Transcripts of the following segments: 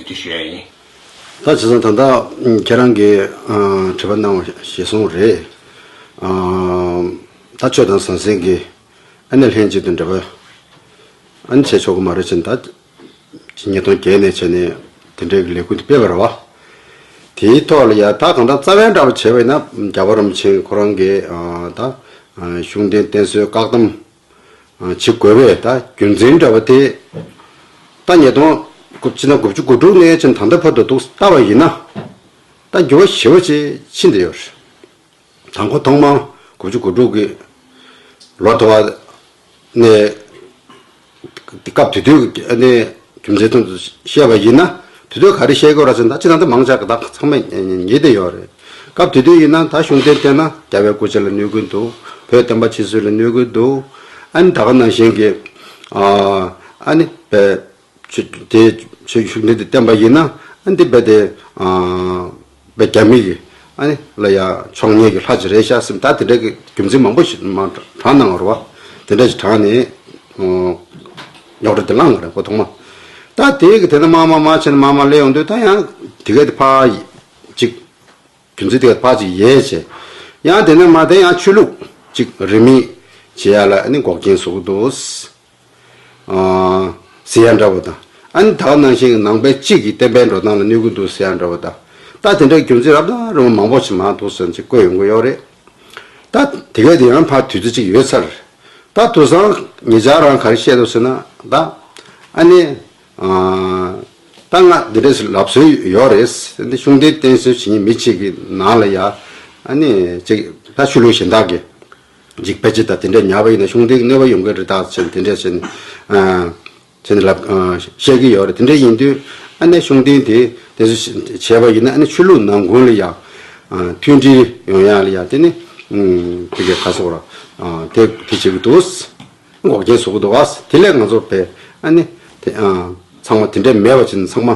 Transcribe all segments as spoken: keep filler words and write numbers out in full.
དེ་ཞུ་ཡ་ཡིན། ད་བྱས་ཙང་ད་ལྟ་ཁྱེད་རང་གིས་ཨ་དྲི་བ་གནང་བ་ཞེས་སོང་རེད། ཨ་ད་ཆོས་དང་ཟང་ཟིང་གི་ཨ་ནི་ལྷན་ཅིག་ཏུ་འབྲེལ་བ་ཨ་ནི་བྱས་ཆོག་གི་མ་རེད་ཅེས་ད་ཉིས་སྟོང་བརྒྱད་ནས་བྱས་ནས་དེ་འདྲའི་ལས་འགུལ་འདི་སྤེལ་བ་རེད་བ། དེའི་ཐོག་ལ་ཡ་ད་གང་ལྟར་རྩ་བའི་འདྲ་པོ་བྱས་པ་ཡིན་ན་རྒྱལ་བ་རིན་པོ་ཆེ་ཁོ་རང་གིས་ཨ་ད་ཨ་ཤུགས་ལྡན་བསྟེན་གསོལ་བཀག་སྡོམ་ཨ་བྱེད་དགོས་པའི་ད་རྒྱུ་མཚན་འདྲ་པོ་དེ་ད་ཉིས་སྟོང་དགུ་ཕྱི་ཟླ་དགུ་བཅུ་གོ་དྲུག་ནས་ཕྱིན་ད་ལྟ་བར་དུ་འདུག་ལྟ་བ་ཡིན་ན་ད་འགྱུར་བ་ཞེ་པོ་ཅིག་ཕྱིན་བསྡད་ཡོད་རེད། དང་པོ་ཐོག་མར་དགུ་བཅུ་གོ་དྲུག་གི་ལོ་དུ་བ་ནས་སྐབས་དེ་དུས་ཀྱི་ནས་རྒྱུ་མཚན་ཐོག་ཏུ་བཤད་པ་ཡིན་ན་དེ་དུས་ག་རེ་བཤད་དགོས་ར་ཟེར་ན་ད་ཅི་ད་ལྟ་མང་ཆེ་གི་ད་ཚང་མས་ཉན་བསྡད་ཡོད་རེད། སྐབས་དེ་དུས་ཡིན་ན་ད་ཤུགས་ལྡན་བསྟེན་ན་རྒྱལ་བའི་སྐུ་ཕྱྭ་ལ་གནོད་ཀྱི་འདུག་བོད་བསྟན་པ་ཕྱི་གསོལ་ལ་གནོད་ཀྱི་འདུག་ཨ་ནི་ད་ག་ནང་བཞིན་གྱི་ཨ་ནི་བས། ཆོས་དེ་ཆོས་ཤུགས་འདི་དེ་བསྟན་པ་ཡིན་ན་ཨ་འདི་བས་དེ་བས་རྒྱ་མི་གི་ཨ་ནི་ལ་ཡ་ཕྱོགས་ངན་གྱི་ལྷ་ཅིག་རེད་ཤག་སེམས་ད་དེ་འདྲ་གི་རྒྱུ་མཚན་མང་པོ་ཞིག་མ་དྲངས་གནང་བ་རེད་བ། དེ་འདྲ་ཞིག་དྲངས་ནས་རྙོག་དྲ་དེ་བསླངས་པ་རེད་ཁོ་ཐོག་མ། ད་དེ་གི་དེ་ནས་མ་མ་མ་བྱས་ནས་མ་མ་སླེབས་ཡོང་དུས་ད་ཡང་དེ་ག་དེ་ཕར་ཅིག་རྒྱུ་མཚན་དེ་ག་ཕར་ཅིག་ཡལ་བྱས་ཡང་དེ་ནས་མ་དེ་ཡང་ཆོས་ལུགས་ཅིག་རིས་མེད་བྱེད་ཡ་ལ་ཨ་ནི་འགོག་རྐྱེན་བཟོ་གི་འདུག་ཟེར་ཡ་འདྲ་བོ་དང་། ཨ་ནི་ད་ག་ནང་བཞིན་གྱི་ནང་པའི་གཅིག་གི་བསྟན་པའི་འགྲོ་སྟངས་ལ་གནོད་ཀྱི་འདུག་ཟེར་ཡ་འདྲ་བོ་དང་། ད་དེ་འདྲའི་རྒྱུ་མཚན་རབ་དང་རིམ་པ་མང་པོ་ཞིག་མང་འདུག་ཟེར་ཅིག་བཀོད་ཡོང་གི་ཡོད་རེད། ད་དེ་ག་དེ་ཡང་ཕར་དུས་ཚོད་ཅིག་ཡོད་ཚར། ད་དེང་སང་ཉེ་ཆར་རང་ག་རེ་བཤད་འདུག་ཟེར་ན་ད་ཨ་ནི་ད་ང་འདི་འདྲས་ལབ་སྲོལ་ཡོད་རེད། འདི་ཤུགས་ལྡན་བསྟེན་གསོལ་བྱེད་མཁན་མི་གཅིག་གི་ནང་ལ་ཡ་ཨ་ནི་ཅིག་ད་ཆོས་ལུགས་གཞན་དག་གི་འཇིགས་པ་ཅི་ལྟར་དེ་འདྲ་ཉར་བ་ཡིན་ན་ཤུགས་ལྡན་གནོད་པ་ཡོང་གི་རེད་ད་ཟེར་དེ་འདྲ་བྱས་ནས་ཨ་བྱས་ནས་ལབ་ཨ་བཤད་ཀྱི་ཡོད་རེད། དེ་འདྲ་ཡིན་དུས་ཨ་ནི་ཤུགས་ལྡན་དེ་དེ་ཚོ་བྱས་པ་ཡིན་ན་ཨ་ནི་ཆོས་ལུགས་ནང་ཁུལ་ལ་ཡང་ཨ་མཐུན་སྒྲིལ་ཡོང་ཡག་ལ་ཡང་དེ་ནི་ཨ་དེ་གའི་ཁ་སོགས་ར་ཨ་དེ་དེ་བྱེད་ཀྱི་འདུག་འགོག་རྐྱེན་བཟོ་གི་འདུག་ཨ། དེ་ལས་ང་ཚོ་བས་ཨ་ནི་དེ་ཨ་ཚང་མ་དེ་འདྲ་མེད་པ་བྱས་ནས་ཚང་མ་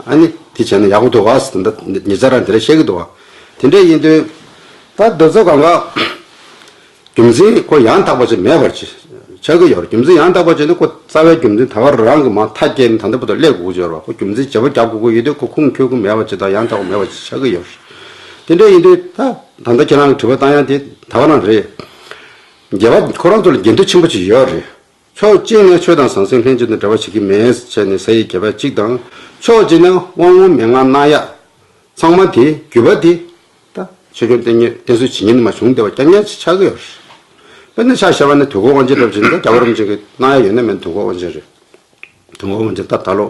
ཨ་ནི་དེ་བྱས་ན་ཡག་པོ་འདུག་ཨ། དེ་འདྲ་ཉེ་ཆར་རང་དེ་འདྲ་བཤད་ཀྱི་འདུག་ཨ། དེ་འདྲ་ཡིན་དུས་ད་འདི་ཚོ་གང་ག་རྒྱུ་མཚན་ཁོ་ཡང་དག་པ་ཅིག་མེད་པར་ཅིག་ཆགས་ཀྱི་ཡོད་རེད། རྒྱུ་མཚན་ཡང་དག་པ་ཅིག་ནི་ཁོ་རྩ་བའི་རྒྱུ་མཚན་ད་བར་རང་གི་མ་མཐའ་སྐྱེལ་ནས་ད་ལྟ་བར་དུ་སླེབས་དགོས་ཀྱི་ཡོད་རེད་བ། ཁོ་རྒྱུ་མཚན་བརྗེ་པོ་རྒྱག་དགོས་ཀྱི་ཡོད་དུས་ཁོ་ཁུངས་འཁྱོལ་གྱི་མེད་པ་ཅིག་དང་ཡང་དག་པ་མེད་པ་ཅིག་ཆགས་ཀྱི་ཡོད་རེད། དེ་འདྲ་ཡིན་དུས་ད་ད་ལྟ་ཁྱེད་རང་གི་དྲི་བ་བཏང་ཡ་དེ་ད་ག་རང་རེད། རྒྱལ་བ་ཁོ་རང་ཚོ་ལ་འགལ་འདུ་ཆེན་པོ་ཅིག་ཡོད་རེད། ཕྱོགས་གཅིག་ནས་ཆོས་དང་ཟང་ཟིང་ལྷན་ཅིག་ཏུ་འབྲེལ་བ་བྱེད་ཀྱི་མེད་ཟེར་ནས་ཟེར་ཡི་རྒྱལ་བ་གཅིག་དང་། ཕྱོགས་གཅིག་ནས་དབང་ལུང་མན་ངག་གནང་ཡ་ཚང་མ་དེ་བརྒྱུད་པ་དེ་ད་ཆོས་སྐྱོང་བསྟེན་མཁན་བསྟེན་གསོལ་བྱེད་མཁན་དེ་མ་བྱུང་བསྡད་པ་རྐྱང་རྐྱང་ཅིག་ཆགས་ཀྱི་ཡོད་རེད། དཔེར་ན་ཆ་བཞག་པ་ན་དུས་འཁོར་དབང་ཆེན་འདྲ་པོ་ཅིག་ད་རྒྱལ་བ་རིན་པོ་ཆེ་གིས་གནང་ཡ་ཡོད་ན་མེད་ན་དུས་འཁོར་དབང་ཆེན་རེད། དུས་འཁོར་དབང་ཆེན་ད་ད་ལོ་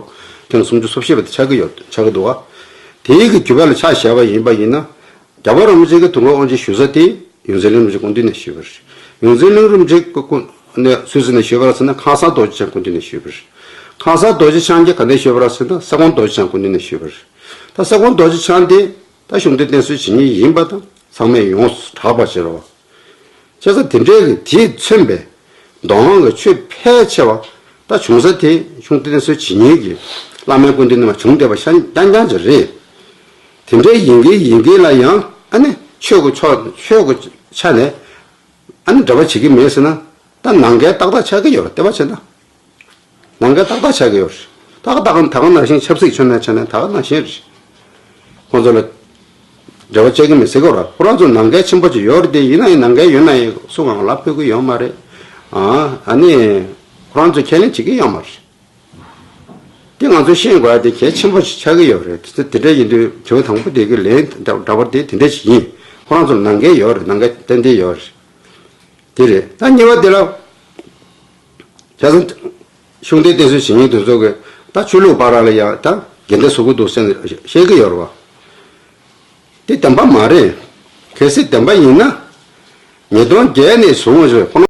ཐེངས་སུམ་ཅུ་སོ་བཞི་པ་དེ་ཆགས་ཀྱི་ཡོད་ཆགས་ཀྱི་འདུག་བ། དེའི་གི་བརྒྱུད་པ་ལ་ཆ་བཞག་པ་ཡིན་པ་ཡིན་ན། རྒྱལ་བ་རིན་པོ་ཆེ་གི་དུས་འཁོར་དབང་ཆེན་ཞུ་ས་དེ་ཡོངས་འཛིན་གླིང་རིན་པོ་ཆེ་སྐུ་མདུན་ནས་ཞུས་པ་རེད། ཡོངས་འཛིན་གླིང་རིན་པོ་ཆེ་སྐུ་སྐུ་ནས་སུས་ཟེར་ནས་ཞུས་པ་རེད་ཟེར་ན་ཁང་གསར་རྡོ་རྗེ་འཆང་སྐུ་མདུན་ནས་ཞུས་པ་རེད། ཁང་གསར་རྡོ་རྗེ་འཆང་གིས་ག་འདྲས་ཞུས་པ་རེད་ཟེར་ན་ས་སྐོང་རྡོ་རྗེ་འཆང་སྐུ་མདུན་ནས་ཞུས་པ་རེད། ད་ས་སྐོང་རྡོ་རྗེ་འཆང་དེ་ད་ཤུགས་ལྡན་བསྟེན་གསོལ་བྱེད་མཁན་ཡིན་པ་དང་ཚང་མས་ཡོངས་སུ་གྲགས་པ་བྱས་རོགས། བྱས་ཙང་དེ་འདྲའི་གི་དེས་མཚོན་པའི་མདོ་སྔགས་ཀྱི་ཆོས་ཕལ་ཆེ་བ་ད་བྱུང་ས་དེ་ཤུགས་ལྡན་བསྟེན་གསོལ་བྱེད་མཁན་གྱི་བླ་མའི་སྐུ་མདུན་ནས་མ་བྱུང་བསྡད་པ་ཤ་རྐྱང་རྐྱང་ཅིག་རེད། དེ་འདྲའི་ཡིན་གྱི་ཡིན་གྱི་ལ་ཡང་ཨ་ནི་ཆོས་ཀྱི་ཕྱོགས་ཆོས་ཀྱི་ཆ་ནས་ཨ་ནི་འབྲེལ་བ་བྱེད་ཀྱི་མེད་ཟེར་ན་ད་ནང་འགལ་ཏག་ཏག་ཆགས་ཀྱི་ཡོད་རེད་བལྟས་པ་བྱས་ན། ནང་འགལ་ཏག་ཏག་ཆགས་ཀྱི་ཡོད་རེད། ད་ག་ད་ག་ད་ག་ནང་བཞིན་ཆབ་སྲིད་ཕྱོགས་ནས་བྱས་ན་ད་ག་ནང་བཞིན་རེད། ཁོང་ཚོ་ལ་འབྲེལ་བ་བཅད་ཀྱི་མེད་ཟེར་གྱི་ཡོད་རེད། ཁོ་རང་ཚོ་ནང་འགལ་ཆེན་པོ་ཅིག་ཡོད་རེད་དེ་ཡིན་ན་ཡང་ནང་འགལ་ཡོད་ན་ཡང་སུ་གང་ལ་ཕོད་ཀྱི་ཡོད་མ་རེད། ཨ་ཨ་ནི་ཁོ་རང་ཚོས་ཁས་ལེན་བྱེད་ཀྱི་ཡོད་མ་རེད། དེ་ང་ཚོས་ཤེས་དགོས་ཡ་དེ་གལ་ཆེན་པོ་ཞིག་ཆགས་ཀྱི་ཡོད་རེད། དེ་དེ་འདྲ་ཡིན་དུས་དྲི་བ་དང་པོ་དེ་གི་ལན་འདྲ་འདྲ་པར་དེ་དེ་འདྲ་ཞིག་ཡིན། ཁོ་རང་ཚོར་ནང་འགལ་ཡོད་རེད། ནང་འགལ་ཏན་ཏན་ཡོད་རེད། དེ་རེད། ད་གཉིས་པ་དེ་ལ་བྱས་ཙང་ཤུགས་ལྡན་བསྟེན་གསོལ་བྱེད་མཁན་དེ་ཚོ་གི་ད་ཆོས་ལུགས་བར་ལ་ཡང་ད་འགལ་ཟླ་བཟོ་གི་འདུག་ཟེར་ནས་བཤད་ཀྱི་ཡོད་རེད་བ། དེ་བདེན་པ་མ་རེད། གལ་སྲིད་བདེན་པ་ཡིན་ན་ཉིས་སྟོང་བརྒྱད་ནས་བཟུང་བ་ཞིག་ཁོ་ན།